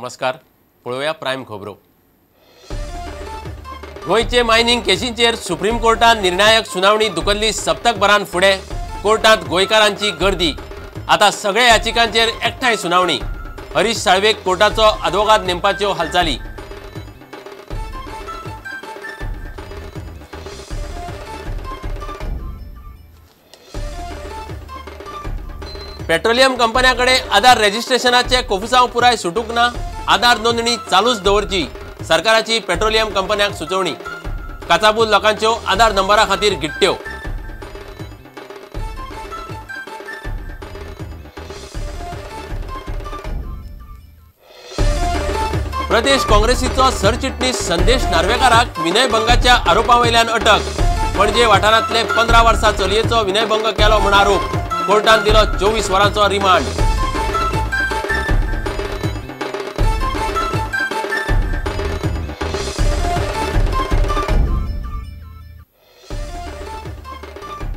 नमस्कार, पळोवया प्रायम खबरो. गोंयचे मायनिंग केशींचेर सुप्रीम कोर्टान निर्णायक सुनावणी धुकल्ली सप्तकभरान फुडें. कोर्टांत गोंयकारांची गर्दी. आतां सगळ्या याचिकांचेर एकठांय सुनावणी. हरीश साळवेक कोर्टाचो आदवोगाद नेमपाच्यो हालचाली. पेट्रोलियम कंपन्यां कडेन आधार रजिस्ट्रेशनाचे कोफुसांव पुराय सुटूंक ना. आधार नोंदणी चालूच दवरची, सरकाराची पेट्रोलियम कंपन्यांक सुचोवणी. काचाबूल लोकांच्यो आधार नंबरा खातीर गिट्ट्यो. प्रदेश काँग्रेसीचो सरचिटणीस संदेश नार्वेकाराक विनयभंगाच्या आरोपा वयल्यान अटक. पणजे वाठारांतले 15 वर्सां चलयेचो विनयभंग केलो म्हूण आरोप. कोर्टान दिलो 24 वरांचो रिमांड.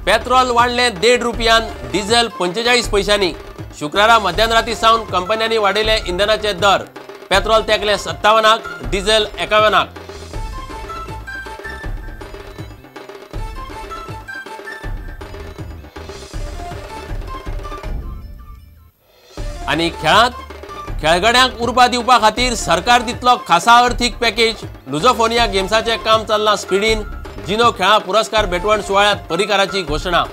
पेट्रोल वाडलें 1.5 रुपयान, डिझेल 45 पैशांनी. शुक्रारा मध्यानराती सावन कंपन्यांनी वाडयले इंधनाचे दर. पेट्रोल तेंकलें 57, डिझेल 51. आनी खेळांत खेळगड्यांक उर्बा दिवपा खातीर सरकार दितलो खासा अर्थीक पॅकेज. लुझोफोनिया गेम्साचें काम चल्लां स्पिडीन. जिनो खेळां पुरस्कार भेटवण सुवाळ्यांत पर्रीकाराची घोशणा.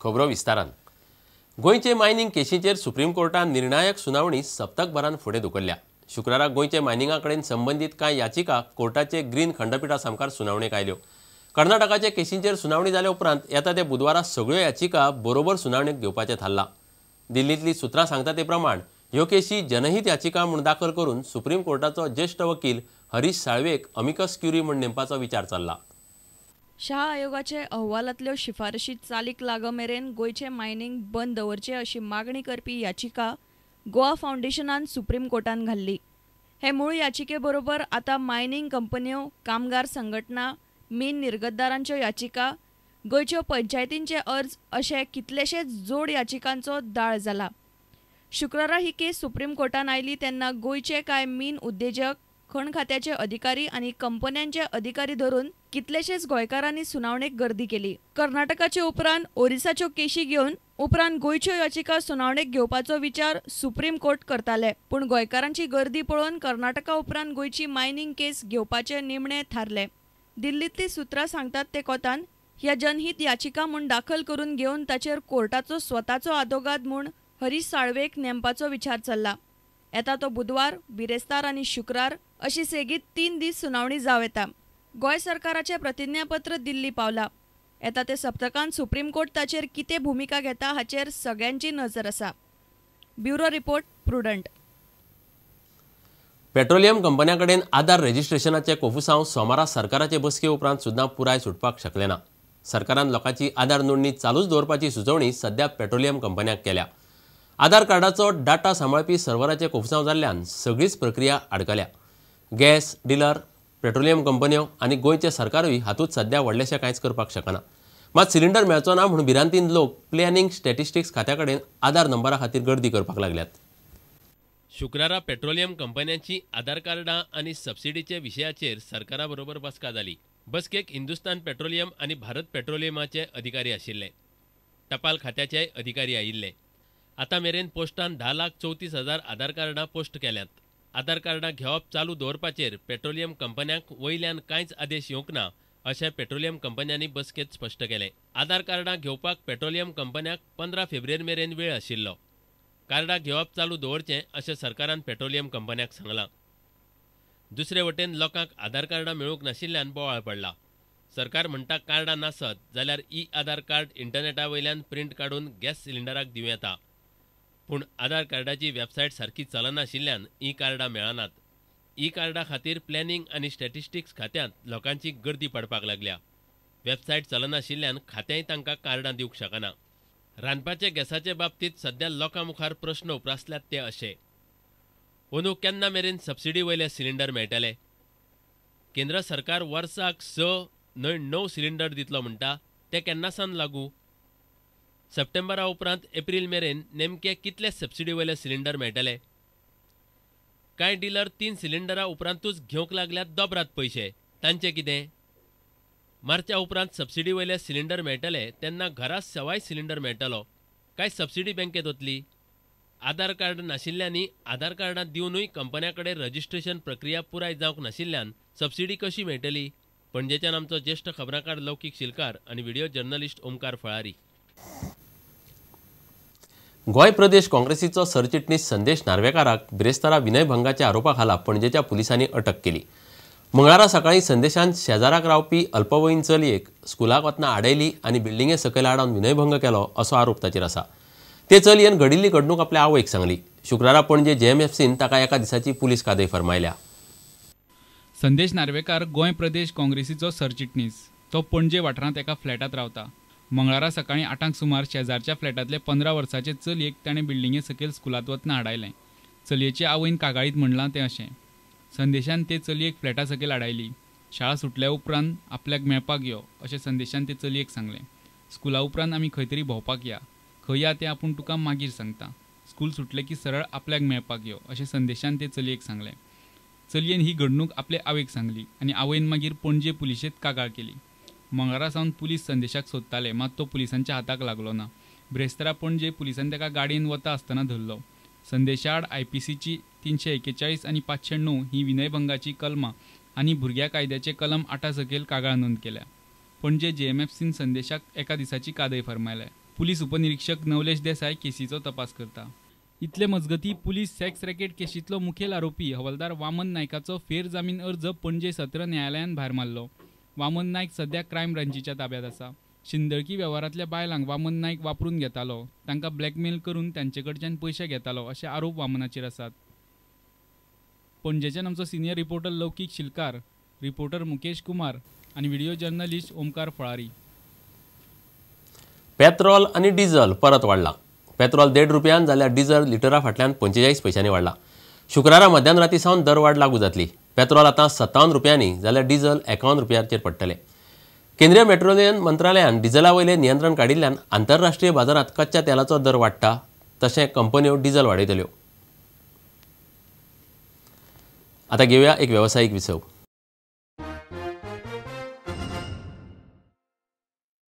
खबरो विस्तारान. गोंयचे मायनिंग केशीचेर सुप्रीम कोर्टान निर्णायक सुनावणी सप्तकभरान फुडें धुकल्ल्या. शुक्रारा गोंयचे मायनिंगा कडेन संबंदीत कांय याचिका कोर्टाचे ग्रीन खंडपिठा सामकार सुनावणेक आयल्यो. कर्नाटकाच्या केशींचेर सुनावणी जाल्या उपरांत येता ते बुधवारा सगळ्यो याचिका बरोबर सुनावणेक घेवपाचें थारलां. दिल्लींतली सुत्रां सांगता ते प्रमाण ह्यो केशी जनहीत याचिका म्हूण दाखल करून सुप्रीम कोर्टाचो ज्येश्ठ वकील हरीश साळवेक अमिकस क्युरी म्हूण नेमपाचो विचार चल्ला. शाह आयोगाचे अहवालांतल्यो शिफारशी चालीक लागमेरेन गोंयचें मायनिंग बंद दवरचें अशी मागणी करपी याचिका गोवा फावंडेशनान सुप्रीम कोर्टान घाल्ली. हे मूळ याचिके बरोबर आतां मायनिंग कंपन्यो, कामगार संघटना, मीन निर्गतदारांच्यो याचिका, गोंयच्यो पंचायतींचे अर्ज अशे कितलेशेच जोड याचिकांचो दाळ जाला. शुक्रारा ही केस सुप्रीम कोर्टान आयली तेन्ना गोंयचे कांय मीन उद्देजक, खण खात्याचे अधिकारी आनी कंपन्यांचे अधिकारी धरून कितलेशेच गोंयकारांनी सुनावणेक गर्दी केली. कर्नाटकाचे उपरांत ओरिसाच्यो केशी घेवन उपरांत गोंयच्यो याचिका सुनावणेक घेवपाचो विचार सुप्रीम कोर्ट करताले. पूण गोंयकारांची गर्दी पळोवन कर्नाटका उपरांत गोंयची मायनिंग केस घेवपाचे निमणे थारले. दिल्लींतली सुत्रां सांगतात ते कोतान ह्या जनहीत याचिका म्हूण दाखल करून घेवन ताचेर कोर्टाचो स्वताचो आदोगाद म्हूण हरीश साळवेक नेमपाचो विचार चल्ला. येता तो बुधवार, बिरेस्तार आनी शुक्रार अशी सेगीत 3 दीस सुनावणी जावं येता. गोंय सरकाराचें प्रतिज्ञापत्र दिल्ली पावला. येता ते सप्तकांत सुप्रीम कोर्ट ताचेर कितें भुमिका घेता हाचेर सगळ्यांची नजर आसा. Bureau report, Prudent. Petroleum कंपन्यां कडेन आधार रजिस्ट्रेशनाचे कोफुसांव सोमारा सरकाराचे बसके उपरांत सुद्दां पुराय सुटपाक शकले ना. सरकारान लोकांची आधार नोंदणी चालूच दवरपाची सुचोवणी सध्या पेट्रोलियम कंपन्यांक केल्या. आधार कार्डाचो डाटा सांबाळपी सर्वराचे कोफुसांव जाल्ल्यान सगळीच प्रक्रिया आडकल्या. गॅस डिलर, पेट्रोलियम कंपन्यो आनी गोंयचें सरकारूय हातूंत सध्या व्हडलेशें कांयच करपाक शकना. मात सिलिंडर मेळचो ना म्हूण भिरांतीन लोक प्लॅनिंग स्टॅटिस्टिक्स खात्या कडेन आधार नंबरा खातीर गर्दी करपाक लागल्यात. शुक्रारा पेट्रोलियम कंपन्यांची आधार कार्डां आनी सबसिडीचे विशयाचेर सरकारा बरोबर बसका जाली. बसकेक हिंदुस्तान पेट्रोलियम आनी भारत पेट्रोलियमाचे अधिकारी आशिल्ले. टपाल खात्याचेय अधिकारी आयिल्ले. आतां मेरेन पोस्टान 10,34,000 आधार कार्डां पोस्ट केल्यांत. आधार कार्डां घेवप चालू दवरपाचेर पेट्रोलियम कंपन्यांक वयल्यान कांयच आदेश येवंक ना अशें पेट्रोलियम कंपन्यांनी बसकेंत स्पश्ट केलें. आधार कार्डां घेवपाक पेट्रोलियम कंपन्यांक 15 फेब्रुवारी मेरेन वेळ आशिल्लो. कार्डां घेवप चालू दवरचें अशें सरकारान पेट्रोलियम कंपन्यांक सांगलां. दुसरे वटेन लोकांक आधार कार्डां मेळूंक नाशिल्ल्यान बोवाळ पडला. सरकार म्हणटा कार्डां नासत जाल्यार ई आधार कार्ड इंटरनेटा वयल्यान प्रिंट काडून गॅस सिलिंडराक दिवं येता. पूण आधार कार्डाची वेबसायट सारकी चलनाशिल्ल्यान ई कार्डां मेळनात. ई कार्डा खातीर प्लॅनिंग आनी स्टॅटिस्टिक्स खात्यांत लोकांची गर्दी पडपाक लागल्या. वेबसायट चलनाशिल्ल्यान खात्यांय तांकां कार्डां दिवंक शकना. रांदपाच्या गॅसाचे बाबतींत सध्या लोकां मुखार प्रश्न उप्रासल्यात ते अशे. अंदू केन्ना मेरेन सबसिडी वयले सिलिंडर मेळटले? केंद्र सरकार वर्साक 6 न्हय 9 सिलिंडर दितलो म्हणटा, ते केन्नासान लागू? सप्टेंबरा उपरांत एप्रील मेरेन नेमके कितले सबसिडी वयले सिलिंडर मेळटले? कांय डिलर 3 सिलिंडरा उपरांतूच घेवंक लागल्यात दोबरात पयशे, तांचें कितें? मार्चा उपरांत सबसिडी वयले सिलिंडर मेळटले तेन्ना घरा 1.25 सिलिंडर मेळटलो काय सबसिडी बँकेत वतली? आधार कार्ड नाशिल्ल्यांनी आधार कार्डां दिवनूय कंपन्यां कडेन रजिस्ट्रेशन प्रक्रिया पुराय जावंक नाशिल्ल्यान सबसिडी कशी मेळटली? पणजेच्यान आमचो ज्येश्ठ खबराकार लौकीक शिलकार आनी व्हिडिओ जर्नलिस्ट ओमकार फळारी. गोंय प्रदेश काँग्रेसीचो सरचिटणीस संदेश नार्वेकाराक बिरेस्तारा विनयभंगाच्या आरोपा खाला पणजेच्या पुलिसांनी अटक केली. मंगळारा सकाळीं संदेशान शेजाराक रावपी अल्पवयीन चलयेक स्कुलाक वतना आडयली आनी बिल्डिंगे सकयल आडावन विनयभंग केलो असो आरोप ताचेर आसा. ते चलयेन घडिल्ली घडणूक आपल्या आवयक सांगली. शुक्रारा पणजे जेएमएफसीन ताका एका दिसाची पुलीस कादय फर्मायल्या. संदेश नार्वेकार गोंय प्रदेश काँग्रेसीचो सरचिटणीस. तो पणजे वाठारांत एका फ्लॅटांत रावता. मंगळारा सकाळीं 8 सुमार शेजारच्या फ्लॅटांतले 15 वर्साचे चलयेक ताणें बिल्डिंगे सकयल स्कुलांत वतना आडायलें. चलयेचे आवयन कागाळींत म्हणलां तें अशें, संदेशान ते चलयेक फ्लॅटा सकयल आडायली. शाळा सुटल्या उपरांत आपल्याक मेळपाक यो अशें संदेशान ते चलयेक सांगलें. स्कुला उपरांत आमी खंय तरी भोंवपाक या, खंय या तें आपूण तुका मागीर सांगता. स्कूल सुटलें की सरळ आपल्याक मेळपाक यो अशें संदेशान ते चलयेक सांगलें. चलयेन ही घडणूक आपले आवयक सांगली आनी आवयन मागीर पणजे पुलिशेंत कागाळ केली. मंगळारा सावन पुलीस संदेशाक सोदताले, मात तो पुलिसांच्या हाताक लागलो ना. ब्रेस्तारा पणजे पुलिसांनी ताका गाडयेन वता आसतना धरलो. संदेशा आड आयपीसीची 341 आनी 509 ही विनयभंगाची कलमां आनी भुरग्या कायद्याचे कलम 8 सकयल कागाळ नोंद केल्या. पणजे जेएमएफसीन संदेशाक एका दिसाची कादय फर्मायल्या. पुलीस उपनिरीक्षक नवलेश देसाय केसीचो तपास करता. इतले मजगती पुलीस सेक्स रॅकेट केशींतलो मुखेल आरोपी हवालदार वामन नायकाचो फेर जामीन अर्ज पणजे सत्र न्यायालयान भायर मारलो. वामन नायक सध्या क्रायम ब्रांचीच्या ताब्यात आसा. शिंदळकी वेव्हारांतल्या बायलांक वामन नायक वापरून घेतालो, तांकां ब्लॅकमेल करून तांचे कडच्यान पयशे घेतालो अशे आरोप वामनाचेर आसात. पणजेच्यान आमचो senior reporter Laukik Shilkar, reporter Mukesh Kumar आनी व्हिडिओ जर्नलिस्ट ओमकार फळारी. पेट्रोल आनी डिझल परत वाडला. पेट्रोल 1.5 रुपयान जाल्यार डिझल लिटरा फाटल्यान 45 पयशांनी वाडला. शुक्रारा मध्यान राती सावन दरवाड लागू जातली. पेट्रोल आतां 57 रुपयांनी जाल्यार डिझल 51 रुपयांचेर पडटलें. केंद्रीय पेट्रोलियम मंत्रालयान डिझला वयलें नियंत्रण काडिल्ल्यान आंतरराष्ट्रीय बाजारांत कच्च्या तेलाचो दर वाडटा, तशें कंपन्यो डिझल वाडयतल्यो. आतां घेवया एक वेवसायीक विसव.